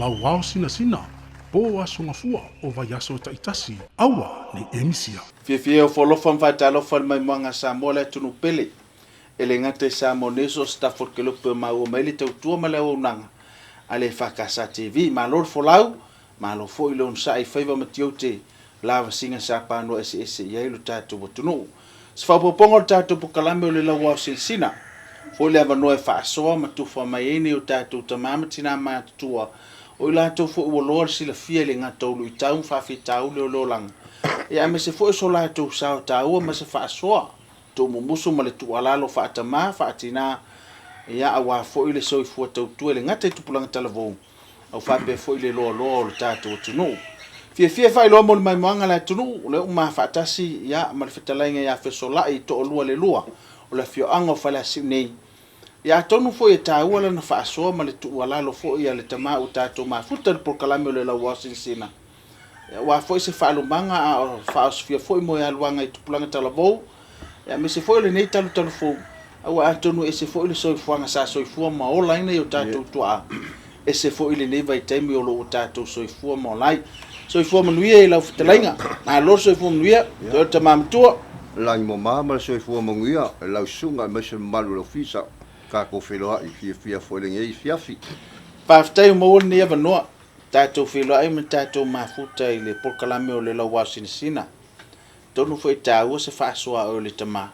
Lauao Sinasina, po Aso Gafua o vaiaso taitasi, aua ne i e misia. Fiafia e ofo alofa ma faatalofa i le maimoaga a Samoa le atunuu pele. E le gata i Samoa nei so o se tafa o le kelope o maua mai le tautua ma le auaunaga a le EFKS TV. Malo le folau, malo foi le onosai i faiva ma tiote lavasiga sa panoa eseese i ai lo tatou atunuu. Se faaopoopoga o le tatou polokalame o le Lauao Sinasina, foi le avanoa e faasoa ma tufa mai ai nai o tatou tama ma tina matutua, o i latou foi ua loa le silafia i le gata o luitau ma faafitauli o le olaga, ia aemaise foi o so latou sao taua ma se faasoa tuumumusu ma le tuualalo faatama, faatina, ia aua foi le soifua tautua i le gata i tupulaga talavou, au faapea foi le loaloa o le tatou atunuu. Fiafia e faailoa mo le maimoaga a le atunuu, o lea ua ma faatasi ia ma le fetalaiga ia Fesolai Toalua Leilua o le afioaga o Faleasiu nei. Ia atonu foi e taua lana faasoa ma le tuualalo foi a le tama ua tatou mafuta i le polokalame o le Lauao Sinasina, ia aua foi se faalumaga a o faaosofia foi moealuaga i tupulaga talavou, ia aemaise foi o lenei talutalufou, aua atonu e ese foi le soifuaga sa soifua ma ola ai nai o tatou tuaa, ese foi lenei vaitaimi o lo o ua tatou soifua ma ola ai. Soifua manuia i lau fetalaiga. Malo le soifua manuia, toe o le tama matua. Lagi mama ma le soifua manuia i lau susuga aemaise le mamalu o le ofisa. Tatou feiloai fiafia foi i lenei afiafi. Faafetai ua maua lenei avanoa. Tatou feiloai ma tatou mafuta i le polokalame o le Lauao Sinasina. Atonu foi e taua se faasoa a oe le tama,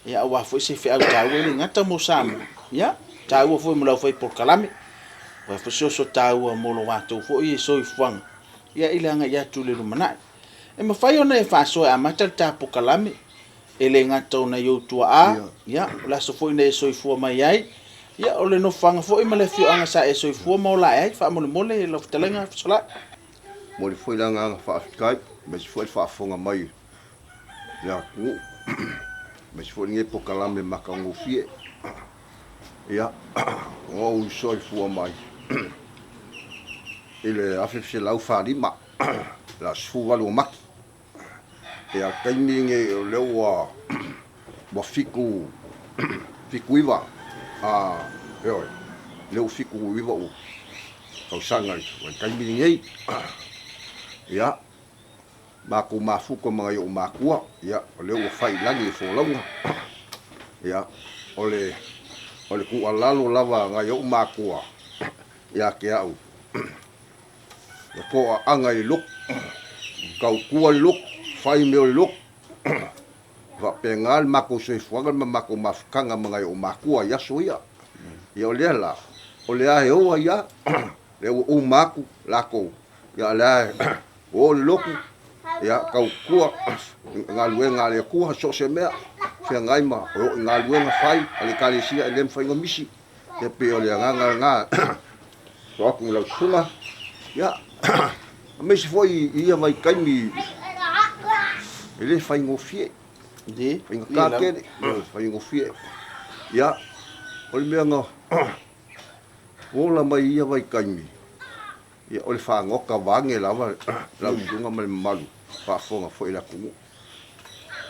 ia aua foi se feau taua e le gata mo Samoa, ia taua foi mo le aufai polokalame, aua foi se oso taua mo lo latou foi soifuaga, ia i le agai atu i le lumanai. E mafai ona e faasoa e amata le ta polokalame, e le gata o nai ou tuaa, ia o le aso foi na e soifua mai ai, ia o le nofoaga foi ma le afioaga sa e soifua ma ola ae ai, faamolemole lau fetalaiga Fesolai. Momoli foi le agaga faafetai aemaise foi le faafofoga mai a le atunuu aemaise foi lenei polokalame matagofie. Ia, ua ou soifua mai i le 1945, le aso 18 o Mati. Ia, o le taimi lenei o lea ua ua fitu fitu iva, ioe, lea ua 79 ou tausaga i le taimi lenei. Ia, matou mafuta ma nai ou matua, ia, o lea ua fai i lagi le folauga. Ia, o le o le tuualalo lava a nai ou matua ia te au, Ia toaaga i le lotu, tautua le lotu, fai mea o le lotu. E faapena le matou soifuaga ma matou mafutaga ma nai ou matua i aso ia. Ia o lea la, o lea e o ai lava, lea ua uma atu latou, ia o lea e o le lotu, ia tautua i galuega a le Atua, so o se mea, feagai ma o i galuega fai a le Ekalesia e le mafai ona misi. Ia pei o le agaga lena e tuu atu i lau susuga. Ia, aemaise foi i ia vaitaimi e le faigofie, faigata tele, faigofie. Ia, o le mea na ola mai i ia vaitaimi, ia o le fagota vaeane lava lau susuga ma le mamalu faafofoga foi a le atunuu.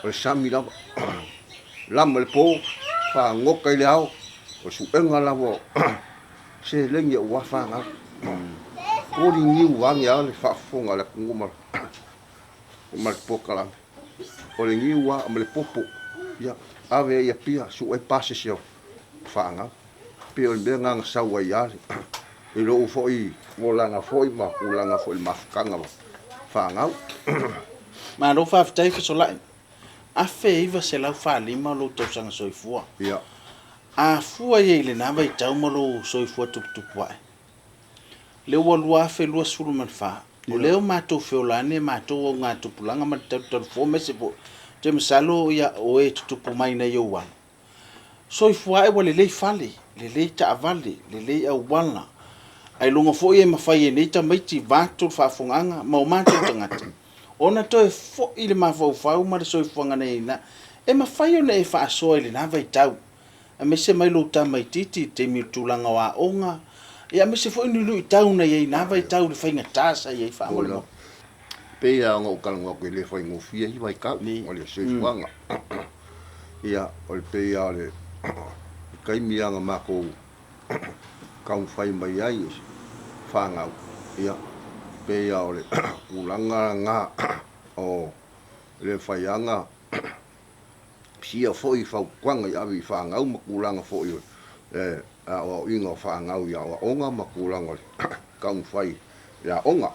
O le sami lava, lama i le po, fagota i le ao, o le suega lava o seleni aua fanau. Koli niu vaeane lava le faafofoga a le atunuu ma le polokalame. O le niu lava ma le popo, ia ave ai i Apia, sue ai pasese o fanau. Pei o le mea lena na sau ai lava i lou foi olaga foi ma tulaga foi i le mafutaga ma fanau. Malo faafetai Fesolai. 1945 lou tausaga soifua. Ia. A fua i ai i lena vaitau ma lou soifua tuputupuae, lea ua 2024, o lea ua matou feola ane matou augatupulaga ma le talutalufua aemaise foi, ou te masalo o e tutupu mai nai ou alo, Soifua ae ua lelei fale, lelei taavale, lelei auala, ailoga foi e mafai e nei tamaiti vaeatu le faafofogaaga ma o matou tagata ona toe foi le mafaufau ma le soifuaga na i ai na. E mafai ona e faasoa i lena vaitau, aemaise mai lou tamaitiiti i le taimi o le tulaga o aoga, aemaise foi ni luitau na i ai i na vaitau i le faigata sa i ai faamolemole. E pei lava ona ou talanoa atu e le faigofie ia vaitau o le soifuaga. Ia, o le pei lava o le taimi lava na matou taumafai mai ai e fanau, Ia, pei lava o le tulaga lena o le faiaga sia foi fautuaga i ave i fanau ma tulaga foi o le aoaoina o fanau i aoaoga ma tulaga o le taumafai i aoga.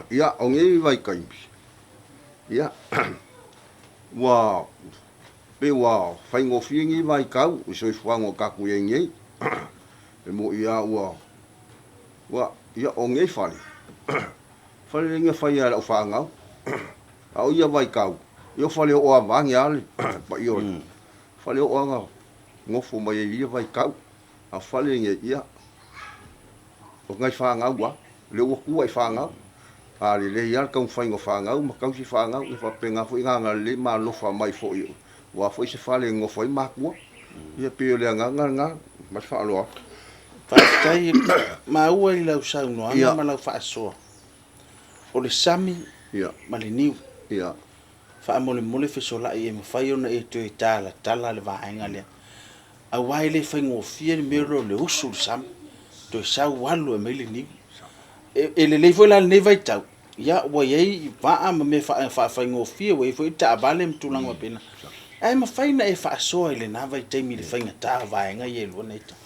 Ia, o nei vaitaimi, ia, ua pei ua faigofie nei vaitau i soifuaga o tatou i ai nei. E moni lava ua, ua, ia o nei fale, fale lenei na fai lava e lau fanau, a o ia vaitau, ia o fale oo lava vaeane lava le paia o le fale oo lava na nofo mai ai i ia vaitau. A o fale lenei, ia, o nai fanau lava, lea ua tua i fanau. A lelei lava le taumafaiga o fanau ma tausi fanau, ia faapena foi ona agalelei ma alofa mai foi aua foi se fale e nonofo ai matua. Ia pei o le agaga lena ma le faaaloalo. Faafetai maua i lau saunoaga ma lau faasoa. O le sami ma le niu. Faamolemole fesolai e mafai ona e toe talatala le vaega lea. Aua e le faigofie le mea lea o le usu i le sami, toe sau alu e aumai le niu. E lelei foi la i lenei vaitau, ia ua i ai vaa ma mea e faafaigofie, ua i ai foi taavale ma tulaga faapena. Ae mafai ona e faasoa i lena vaitaimi i le faigata o vaega ia e lua na e tau.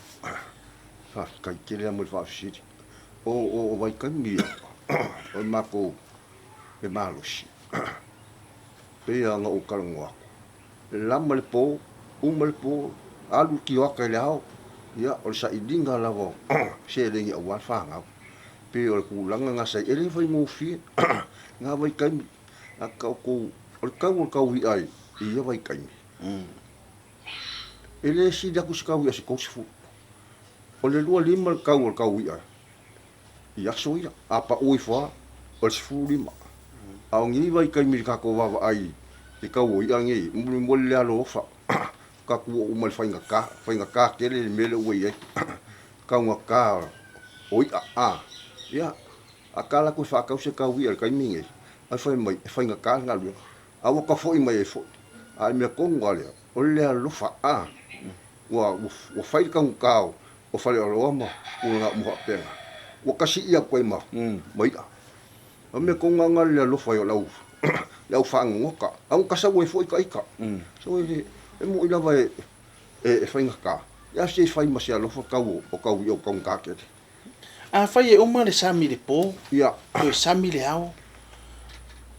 Faafetai tele lava mo le faafesili. O vaitaimi ia, o le matou malosi, pei lava ona ou talanoa atu, e lama le po, uma le po, alu le tioata i le ao, ia o le sailiga lava o seleni aua le fanau. Pei o le tulaga lena sa i ai, e le faigofie na vaitaimi, a tatou, o le tau o le tau i'a i ia vaitaimi, e le sili atu se tau i'a i se 30. O le 25 le tau o le tau i'a i aso ia, a pau ifo lava, o le 15. A o nei vaitaimi i le tatou vaavaai i tau o i'a nei, mulimuli le alolofa, tatou oo uma i le faigata, faigata tele le mea lea ua i ai, taugata o i'a. Ia, a ta alu atu e faatau se tau i'a i le taimi lenei, ae fai mai, e faigata le galuega. A ua ta foi mai ai foi. A o le mea tonu lava lea, o le alolofa, ua fai le taugata o faleoloa ma tulaga uma faapena, ua ta sii atu ai ma i'a. O le mea tonu lava lena o le alofa i le au faanonota, a ua ta sau ai foi ta ita. So e moni lava e faigata, ae se i fai ma se alofa tau o tau i'a ua taugata tele. Afai e uma le sami i le po, toe sami le ao,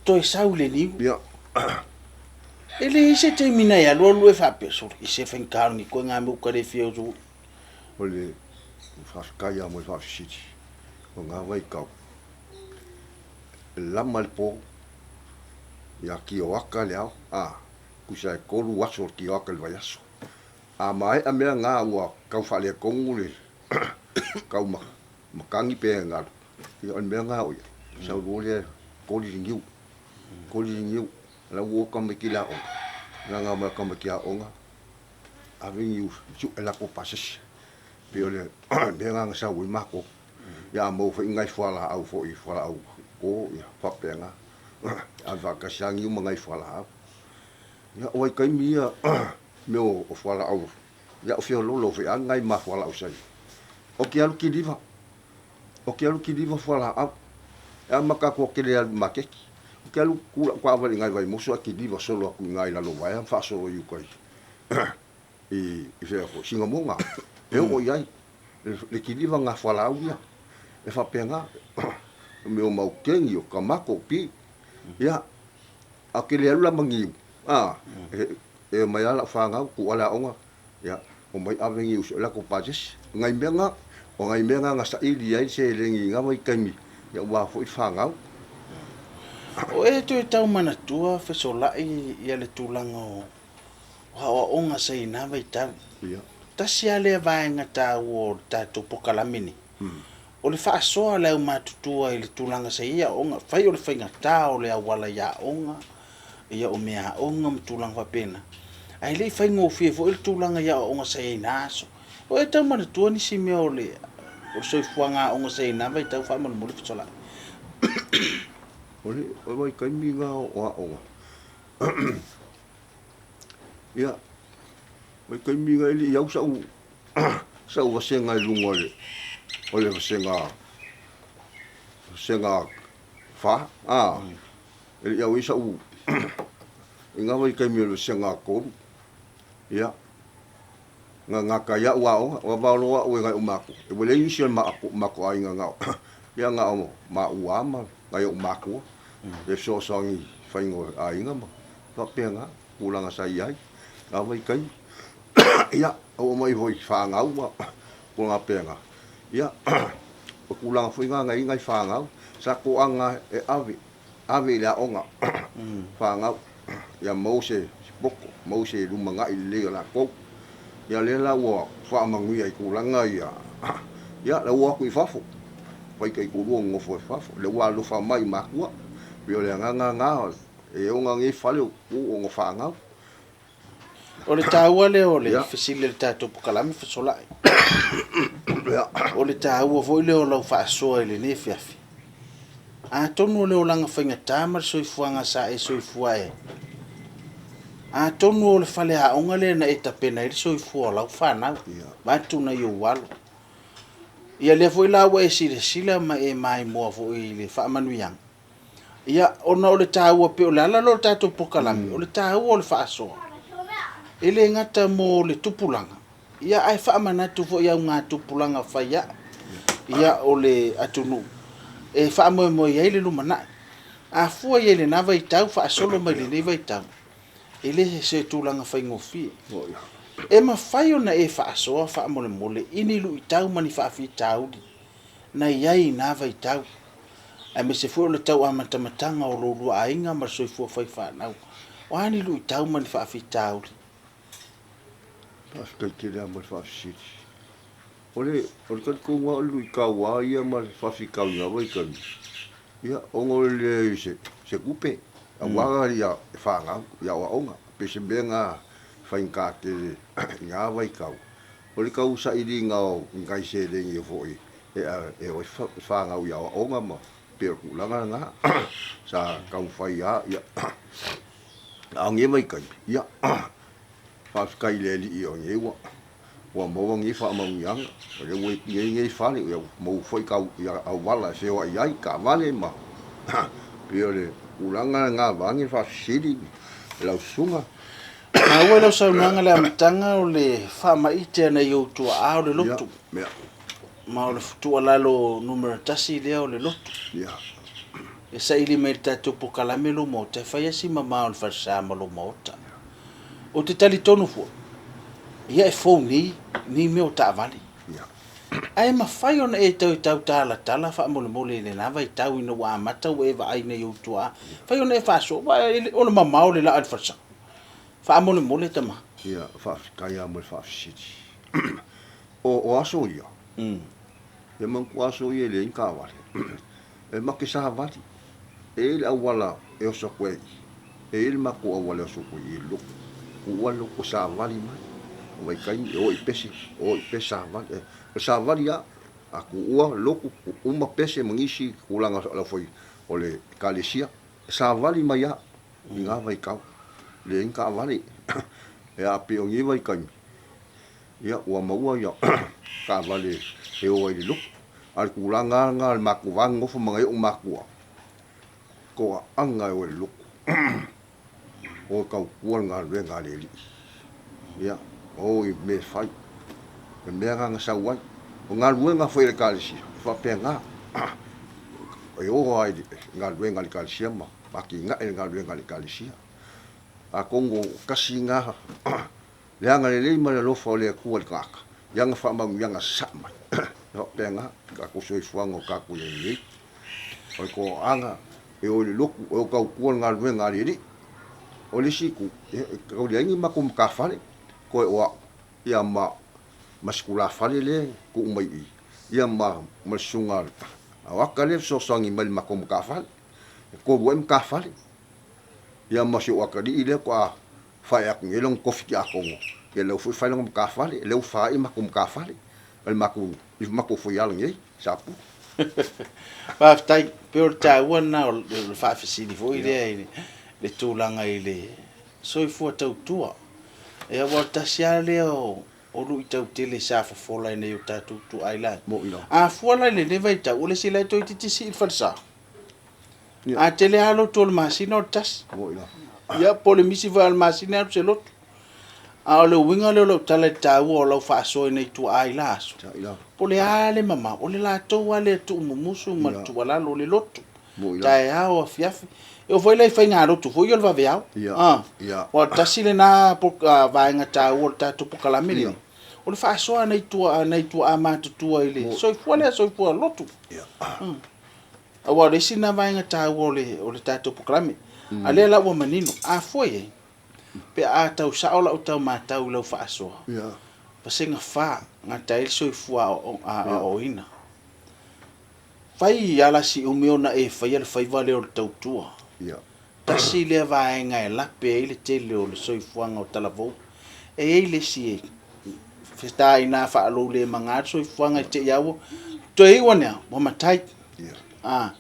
toe sau i le niu. E leai se taimi na e alualu e faapea, sole, i se faigata o lenei koe ngā mea uka le fia usu. O le faafetai lava mo le faafesili, o ngā vaitau, e lama le po, ia tioata le ao, a, tusa e 3 aso o le tioata i le vaiaso. A maea mea ngā ua tau faaletonu le tau matagi pe galu, ia o le mea ngā o ia, sau loa lea koli le niu, koli le niu, la ua o tamaiti i le aoga, lagaga mai o tamaiti aoga, ave niu sue latou pasese. Pei o le mea lena na sau ai matou. Ia a maua foi nai fualaau foi, fualaau to ia faapena. Ave faatasi lava niu ma nai fualaau. Ia o vaitaimi ia mea o fualaau, ia o feoloolo foi lava nai ma fualaau sa i ai. O ke alu kiliva, o ke alu kiliva fualaau. E amata atu ou te le alu i le maketi. Ou te alu tu lau taavale i ina i Vaimoso ae kiliva solo atu i ina i Lalovaea ma faasolo i uta i fea foi, Sinamoga. E oo i ai le kiliva nā fualaau ia. E faapena, o mea o maukeni, o tamato, o pi. Ia, a ou te le alu la ma niu, a, e omai lava lau fanau, tuu lava le aoga, ia, omai ave niu sue latou pasese. O nai mea na, o nai mea na na saili ai le seleni i na vaitaimi, aua foi le fanau. O e toe tau manatua fesolai ia le tulaga o aoaoga sa i na vaitau. Tasi lava lea vaega taua o le tatou polokalame nei, o le faasoa a le aumatutua i le tulaga sa i ai aoaoga, fai o le faigata o le auala i aoga, ia o meaaoga ma tulaga faapena, ae le i faigofie foi le tulaga i aoaoga sa i ai i na aso. O e tau manatua nisi mea o le soifuaga aoga sa i ai i na vaitau faamolemole fesolai? O le vaitaimi lena o aoga, ia, vaitaimi lena e le i au sau vasega i luga o le vasega. vasega fa, a, e le i auai sa'u i na vaitaimi o le vasega tolu, ia, na gata ai a'u aoga, ua vao loa a'u e nai ou matua, e ua leai nisi o le matou aiga na o, ia na o maua ma nai o'u matua, e fesoasoani i faiga o aiga ma faapena tulaga sa i ai na vaitaimi. Ia, oo mai foi i fanau ma tulaga faapena, ia, o tulaga foi na na i ai nai fanau, sa toaga e ave, ave i le aoga fanau, ia maua se poto, maua se lumanai lelei o latou. Ia lea la ua faamanuia i tulaga ia, ia la ua o atu i fafo, fai taitoalua nonofo i fafo, lea ua alofa mai i matua. Pei o le agaga lena e ona nei fale o tupu ona fanau. O le taua lea o le fesili a le tatou polokalame fesolai. O le taua foi lea o lau faasoa i lenei afiafi. Atonu o le olaga faigata ma le soifuaga sa e soifua ai, atonu o le faleaoga lea na e tapena ai le soifua o lau fanau, vaeatu nai ou alo. Ia lea foi la ua e silasila ma e maimoa foi i le faamanuiaga. Ia, ona o le taua, pei o le ala lea o le tatou polokalame, o le taua o le faasoa. E le gata mo le tupulaga, ia ae faamanatu foi i augatupulaga fai ae, ia o le atunuu e faamoemoe i ai le lumanai. A fua i ai i lena vaitau faasolo mai lenei vaitau, e le o se tulaga faigofie. E mafai ona e faasoa faamolemole i ni luitau ma ni faafitauli na i ai i na vaitau, aemaise foi o le tau amatamataga o lo oulua aiga ma le soifua faifanau. O a ni luitau ma ni faafitauli? Faafetai tele lava mo le faafesili. O le talitonuga o le luitau lava ia ma le faafitauli i na vaitaimi, ia, ona o le leai o se tupe aua fanau i aoaoga. Pei o se mea lena e faigata tele i na vaitau, o le tau sailiga o ni nai seleni foi e o ai fanau i aoaoga ma pei o le tulaga lena sa taumafai lava. Ia, a o lenei vaitaimi, ia, faafetai i le Alii o lenei ua maua nei faamanuiaga, o lea ua i ai nei fale, ua maua foi auala e feoai ai, taavale ma pei o le tulaga lena vaeane le faafesili i lau susuga. Maua i lau saunoaga i le amataga o le faamaite a nai ou tuaa o le lotu. Ma o le tuualalo numera 1 lea o le lotu. E saili mai i le tatou polokalame lou maota, e fai lava si mamao o le falesa ma lou maota. Ou te talitonu foi, ia e fou nei nei mea o taavale. Ae mafai ona e toe tautalatala faamolemole i lena vaitau ina ua amata ua e vaai i ou tuaa. Mafai ona e faasoa, o le mamao le laa i le falesa. Faamolemole tama. Ia, faafetai lava mo le faafesili. O aso ia, e manatua aso ia e leai ni taavale. E make savali, e i ai le auala e oso atu ai i i, e i ai le matou auala e oso atu ai i i le lotu. Tuua le lotu e savali mai, o vaitaimi e o i pese, o i pese savali. O le savali lava, a tuua le lotu, uma pese ma nisi tulaga foi o le ekalesia, e savali mai lava i na vaitau, leai ni taavale. Ae pei o nei vaitaimi, ia ua maua ia taavale e o ai i le lotu. A o le tulaga lava lena o le matou va nonofo ma nai ou matua, toaaga e o i le lotu, o e tautua le galuega a le Alii. Ia, o i mea e fai, o le mea lena na sau ai. O galuega foi a le Ekalesia, e faapena, e o lava i le galuega a le Ekalesia ma atinae le galuega a le Ekalesia. Atonu o tasi lena le agalelei ma le alofa o le Atua i le tagata, i ana faamanuiaga sasaa mai. E faapena le tatou soifuaga o tatou i ai nei. O le toaaga e o i le lotu, e o e tautua le galuega a le Alii. O le isi itu, e tau leai ni matou matafale, toe o au ia ma si tulafale lea e tuu mai i i, ia ma le susuga a Oaka lea e fesoasoani mai i le matou matafale. E 3 ai matafale. Ia ma si ou atalii lea faatoa fae atu nei lona tofi tiakono, ia lea foi e fai lana matafale, lea ua fa ai matou matafale, o le matou, i matou foi ala nei, Sapu. Faafetai, pei o le taua lena o le faafesili foi lea i le tulaga i le soifua tautua. Ia aua o le tasi lava lea o O luitau tele sa fofola i nai o tatou tuai la. Moʻi lava. A fua la i lenei vaitau, o le isi la e toeitiiti sii le falesa. Ia. A tele lava lotu o le masina o le tasi. Moʻi lava. Ia, po o le misi foi lava o le masina e alu se lotu. A o le uiga lea o lau tala i le taua o lau faasoa i nai tuaa i la aso, Saʻi lava. po o le a le mamao, o le latou lava lea tuumumusu ma le Ia. tuualalo, o le lotu. Moʻi lava. Taeao, afiafi. E oo foi la i faigalotu foi ia o le vaveao. Ia. A. Ia. Aua o le tasi lena vaega taua o le tatou polokalame lenei, Ia. o le faasoa a nai tuaa, nai tuaa matutua i le Moʻi. soifua lea, soifua lotu. Ia. Aua o le isi lena vaega taua o le tatou polokalame. A lea la ua manino, a fua i ai, pe a tau sao lau tau matau i lau faasoa, Ia. vasega fa gata ai le soifua aoaoina. Fai ala siumi ona e faia le faiva lea o le tautua. Ia. Tasi lea vaega e lape ai le tele o le soifuaga o talavou. E i ai le isi e fetaina faaloulemagā le soifuaga i te i lava ua toe iu ane lava, ua matai. Ia.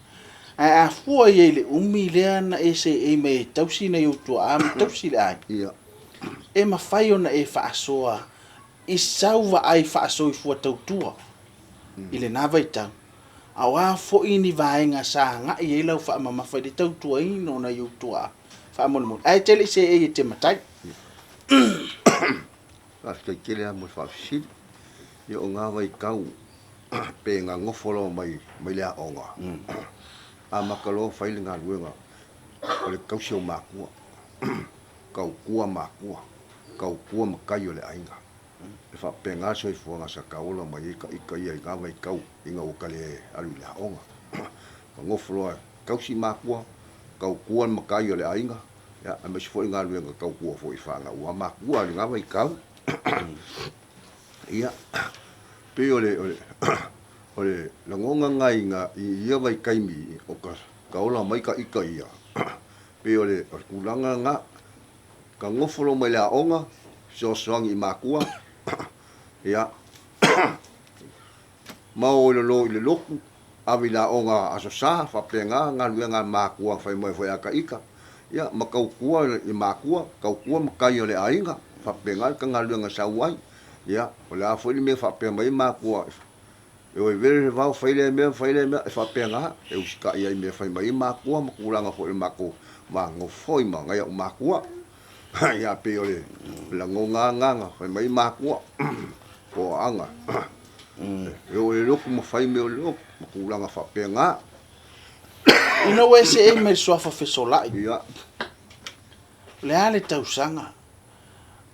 Ae a fua i ai i le umi lea na e seei mai ai e tausi nai ou tuaa ma tausi le aiga, Ia. e mafai ona e faasoa i sau vaai faasoifua tautua i lena vaitau, a o a foi ni vaega sa agai i ai lau faamamafa i le tautuaina o nai ou tuaa faamolemole, ae e te le i seei e te matai. Faafetai tele lava mo le faafesili. Ia o na vaitau pe gagofo lava mai mai le aoga, amata loa fai le galuega o le tausi o makua, tautua makua, tautua matai o le aiga. E faapena le soifuaga sa taola mai ai ita ia i na vaitau ina ua ta le alu i le aoga. Gagofo loa e tausi makua, tautua le matai o le aiga, ia aemaise foi galuega tautua foi i fanau a makua i lena vaitau. Ia, pei o le, o le, o le lagona lena i, na, i ia vaitaimi o ka, ka ola mai ta ita ia, pei o le, o le tulaga lena, gagofo loa mai le aoga, fesoasoani i makua, ia, ma o i lalo i le lotu, ave i le aoga Aso Sa, faapena galuega a makua fai mai foi a ta ita, ia, ma tautua i makua, tautua matai o le aiga, faapena le ta galuega e sau ai. Ia, o le a foi le mea e faapea mai ai makua, e o e vele le vao, fai lea mea, fai lea mea, e faapena, e usitai ai i mea e fai mai ai makua ma tulaga foi o le matou vanofoi ma nai a'u makua. Ia, pei o le lagona lava lena na fai mai ai makua, toaaga, e oo i le lotu ma fai mea o le lotu ma tulaga faapena. Ina ua e seei mai le suafa fesolai, Ia. o le a le tausaga,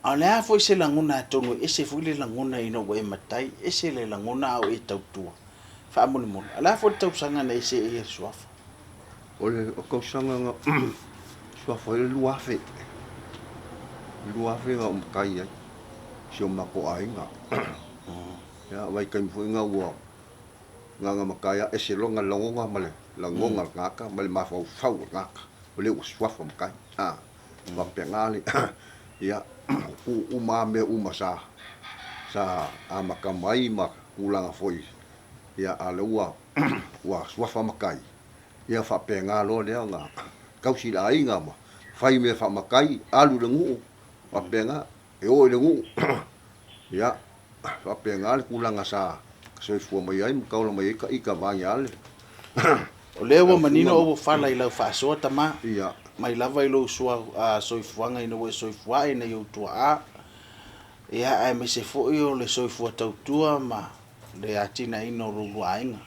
a o le a foi se lagona atonu e ese foi le lagona ina ua e matai, ese le lagona a o e tautua. Faamolemole, a o le a foi le tausaga na e seei ai i le suafa? O le tausaga na suafa ai o le 2000. 2000 na ou matai ai i si o matou aiga. Ia, vaitaimi foi na ua na matai lava ese loa na lagona ma le lagona o le tagata ma le mafaufau o le tagata, o lea ua suafa matai. A, faapena le, ia, tuu uma lava mea uma sa sa amata mai ma tulaga foi, ia, a o lea ua ua suafa matai, ia faapena loa lea ona tausi le aiga ma fai mea faamatai, alu i le nuu, faapena, e o i le nuu, ia, faapena le tulaga sa soifua mai ai ma taola mai ai ta ita vaeane le O lea ua manino ua fala i lau faasoa tama, Ia. mai lava i lou soifuaga ina ua e soifua ae nai ou tuaa, ia, aemaise foi o le soifua tautua ma le atinaeina o lou lua aiga.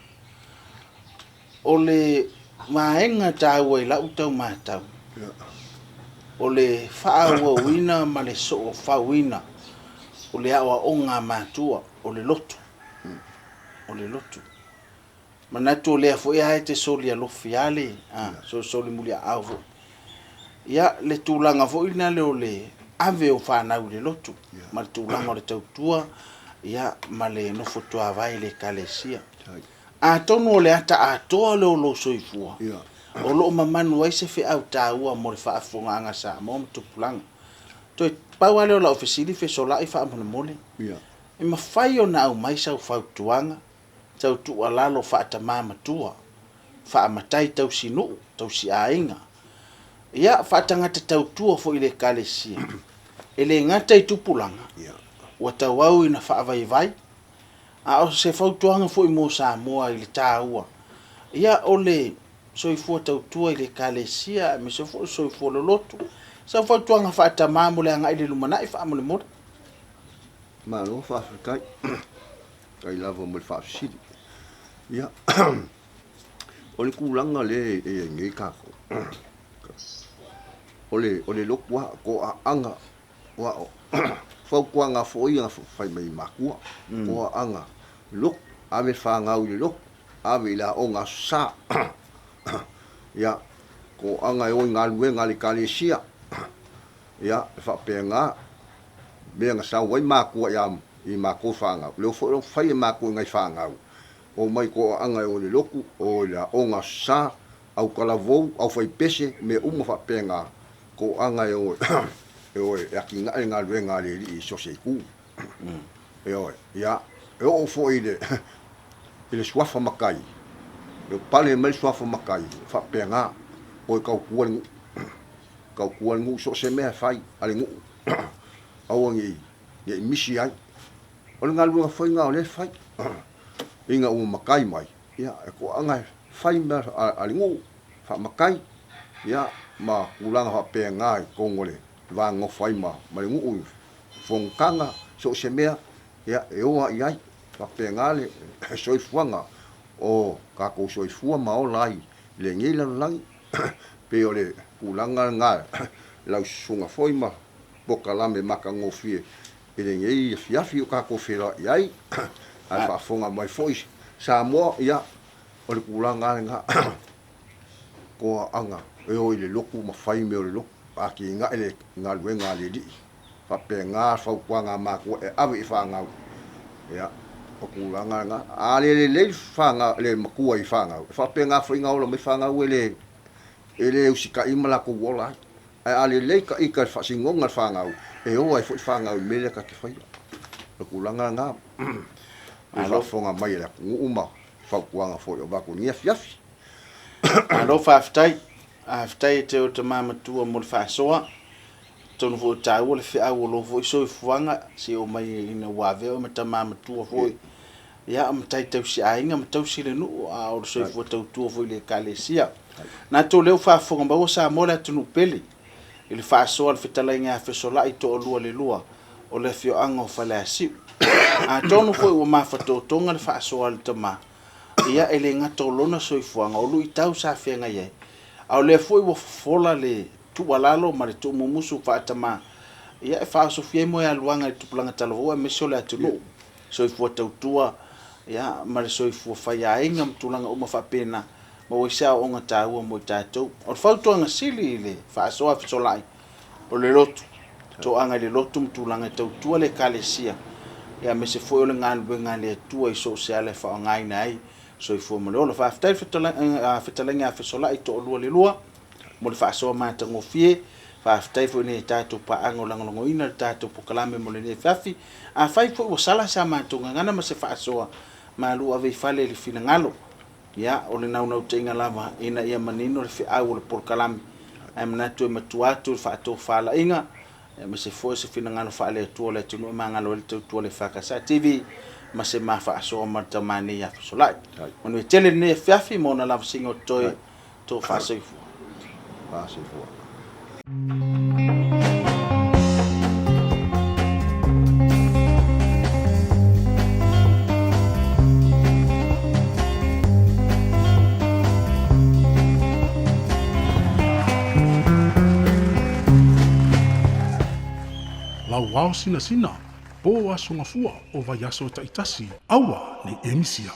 O le vaega taua i lau tau matau, o le faaauauina ma le soofauina o le aoaoga a matua, o le lotu. O le lotu. Manatu o lea foi lava e te soli alofi lava le solisoli muliaao foi. Ia, le tulaga foi lena o le ave o fanau i le lotu ma le tulaga o le tautua, ia, ma le nofo tuavae i le ekalesia. Atonu o le ata atoa lea o lou soifua, o lo o mamanu ai se feau taua mo le faafofogaaga a Samoa ma tupulaga. Toe pau lava lea o lau fesili fesolai faamolemole, e mafai ona aumai sau fautuaga, sau tuualalo faatamā matua, faamatai tausinuu, tausiaiga, ia, faatagata tautua foi i le ekalesia, e le gata i tupulaga, Ua tauau ina faavaivai, a o se fautuaga foi mo Samoa i le taua ia o le soifua tautua i le Ekalesia aemaise foi o le soifua loloto. Sau fautuaga faatamā mo le agai i le lumanai faamolemole. Malo faafetai. Faafetai lava mo le faafesili. Ia, o le tulaga lea e i ai nei tatou, o le, o le lotu lava, toaaga, aua o fautuaga foi ia na fai mai i matua, toaaga, lotu, ave fanau i le lotu, ave i le aoga Aso Sa. Ia, toaaga e o i galuega a le Ekalesia, Ia, e faapena mea na sau ai matua ia i matou fanau, lea foi o fai e matou i nai fanau, omai toaaga e o i le lotu, o i le aoga Aso Sa, au talavou, au fai pese, mea uma faapena, toaaga e o e o e atinae le galuega a le Alii i so o se itu. Ioe, ia, e oo foi i le i le suafa matai, e pale mai le suafa matai, e faapena, o e tautua le nuu. Tautua le nuu so o se mea e fai a le nuu, aua ne i misi ai. O le galuega foi lena o lea e fai, ina ua matai mai, ia, e toaaga e fai mea a le nuu, faamatai, ia, ma tulaga faapena i totonu o le va nonofo ai ma le nuu i fonotaga, so o se mea, ia, e o lava i ai. E faapena le soifuaga o tatou soifua ma ola ai i lenei lalolagi. Pei o le tulaga lena lau susuga foi ma polokalame matagofie i lenei afiafi o tatou feiloai ai, ae faafofoga mai foi Samoa, ia, o le tulaga lava lena, toaaga e o i le lotu ma fai mea o le lotu, atinae le galuega a le Alii. Faapena le fautuaga a matua e ave i fanau, ia, o tulaga lena. A le lelei le fanau, le matua i fanau, e faapena foi ona ola mai fanau e le, e le usitai ma latou ola ai. Ae a lelei ta ita i le faasinoga i le fanau, e o ai foi fanau i le mea lea ta te faia. O le tulaga lena, i le faafofoga mai a le atunuu ma fautuaga foi o avatu i lenei afiafi. Malo faafetai. Faafetai e te o tama matua mo le faasoa. Atonu foi o taua le feau o lou foi soifuaga se i oo mai ina ua avea oe ma tama matua foi, ia, matai tausi aiga ma tausi le nuu, a o le soifua tautua foi i le Ekalesia. Na tou lea ua faafofoga maua Samoa le atunuu pele i le faasoa a le fetalaiga ia Fesolai Toalua le Lua o le afioaga o Faleasiu. Atonu foi ua mafatotoga le faasoa a le tama, ia e le gata o lona soifuaga, o luitau sa feagai ai, a o lea foi ua fofola le tuualalo ma le tuumumusu faatama, ia e faaosofia ai moealuaga i le tupulaga talavou aemaise o le atunuu, soifua tautua ia ma le soifua faiaiga ma tulaga uma faapena, maua ai se aoaoga taua mo i tatou. O le fautuaga sili i le faasoa fesolai, o le lotu, toaga i le lotu ma tulaga e tautua le Ekalesia, ia aemaise foi o le galuega a le Atua i so o se ala e faaaogaina ai soifua ma le ola. Faafetai le fetalaiga ia Fesolai Toalua le Lua mo le faasoa matagofie. Faafetai foi i nai a tatou paaga o lagolagoina le tatou polokalame mo lenei afiafi. Afai foi ua sala sa matou gagana ma se faasoa, malu ave i fale i le finagalo. Ia, o le naunautaiga lava ina ia manino le feau o le polokalame, ae manatu e matua atu le faatofalaiga, aemaise foi o se finagalo faale-Atua o le atunuu e magalo ai le tautua a le EFKS TV ma se ma faasoa ma le tama nei ia Fesolai. Manuia tele lenei afiafi ma ona lavasiga o totoe. Tofa soifua. Soifua. Lauao sinasina, po aso gafua o vaiaso taitasi, aua ne i e misia.